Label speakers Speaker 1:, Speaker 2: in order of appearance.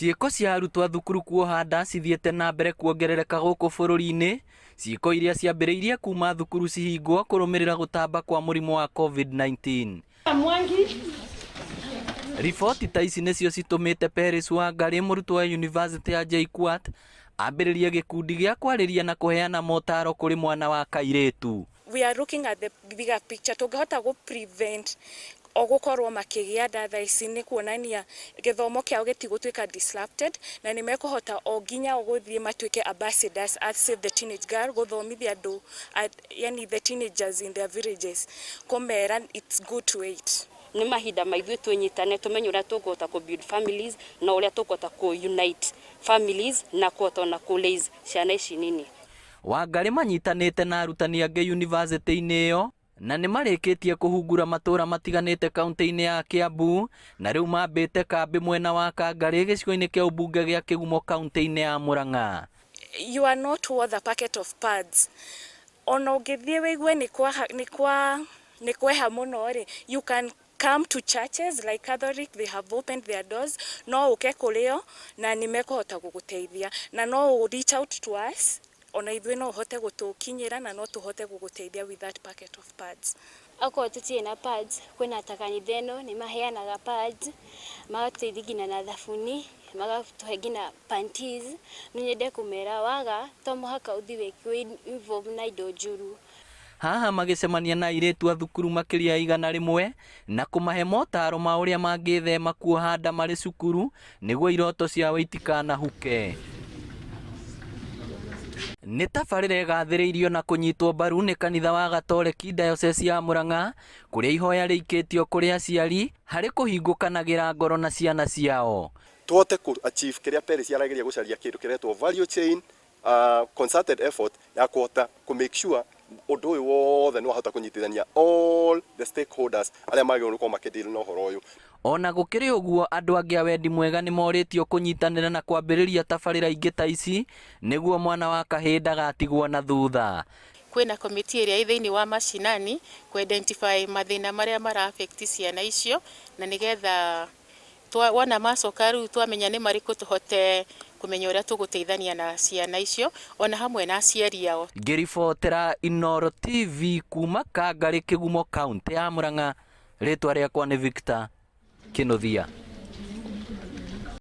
Speaker 1: Ciĩko cia arutwo a thukuru kuoha nda cithiĩte na mbere kuongerereka gũkũ bũrũri-inĩ, ciĩko iria ciambĩrĩirie kuma thukuru cihingwo kũrũmĩrĩra gũtamba kwa mũrimũ wa COVID-19. Riboti ta ici nĩcio citũmĩte Peris Wangari, mũrutwo wa yunivasĩtĩ ya JKUAT, ambĩrĩrie gĩkundi gĩa kwarĩria na kũheana motaro kũrĩ mwana wa kairĩtu.
Speaker 2: We are looking at the bigger picture. Tũngĩhota gũ prevent o gũkorwo makĩgĩa nda thaa ici, nĩ kuonania gĩthomo kĩao gĩtigũtuĩka disrupted, na nĩ mekũhota o nginya gũthiĩ matuĩke ambassadors a Save the Teenage Girl, gũthomithia andũ, yani the teenagers in their villages, kũmera it's good to wait.
Speaker 3: Nĩ mahinda ma ithuĩ twĩnyitane, tũmenye ũrĩa tũkũhota kũ build families na ũrĩa tũkũhota kũ unite families na kũhota ona kũ raise ciana ici nini.
Speaker 1: Wangarĩ manyitanĩte na arutani angĩ yunivasĩtĩ-inĩ ĩyo na nĩ marĩkĩtie kũhungura matũra matiganĩte kaunti-inĩ ya Kiambu, na rĩu mambĩte kambĩ mwena wa Kangarĩ, gĩcigo-inĩ kĩa ũmbunge gĩa Kĩgumo, kaunti-inĩ ya Murang'a.
Speaker 2: You are not worth a packet of pads. Ona ũngĩthiĩ wĩigue nĩ kweha mũno rĩ, you can come to churches like Catholic, they have opened their doors. No ũke kũrĩo na nĩ mekũhota gũgũteithia, na no reach out to us, ona ithuĩ no ũhote gũtũkinyĩra na no tũhote gũgũteithia with that packet of pads.
Speaker 4: Okorwo tũtirĩ na pads, kwĩna ta kanitha ĩno nĩ maheanaga pads, magatũteithia nginya na thabuni, magatũhe nginya panties. No nyende kũmera waga to mũhaka ũthiĩ wĩ involve na indo njũru.
Speaker 1: Haha magĩcemania na airĩtu a thukuru makĩria ya 100 na kũmahe motaro ma ũrĩa mangĩthema kuoha nda marĩ cukuru nĩguo iroto ciao itikanahuke. Nĩ tabarĩra ĩgathĩrĩirio na kũnyitwo mbaru nĩ kanitha wa Gatoreki Diocese ya Murang'a, kũrĩa ihoya rĩikĩtio kũrĩ aciari harĩ kũhingũkanagĩra ngoro na ciana ciao.
Speaker 5: Tũhote kũ achieve kĩrĩa Peris arageria gũcaria, kĩndũ kĩretwo value chain, concerted effort ya kũhota kũ make sure ũndũ ũyũ wothe nĩ wahota kũnyitithania all the stakeholders arĩa magĩrĩirwo nĩ gũkorwo makĩdeal na ũhoro ũyũ.
Speaker 1: Ona gũkĩrĩ ũguo, andũ angĩ a wendi mwega nĩ morĩtio kũnyitanĩra na kwambĩrĩria tabarĩra ingĩ ta ici nĩguo mwana wa kahĩĩ ndagatigwo na thutha.
Speaker 6: Kwĩna komiti ĩrĩa ĩ thĩinĩ wa mashinani kũ identify mathĩna marĩa mara affect ciana icio, na nĩgetha wona macoka rĩu twamenya nĩ marĩkũ, tũhote kũmenya ũrĩa tũgũteithania na ciana icio ona hamwe na aciari ao.
Speaker 1: Ngĩribotera Inooro TV kuma Kangarĩ, Kĩgumo, kaũntĩ ya Murang'a, rĩtwa rĩakwa nĩ Victor Kĩnuthia.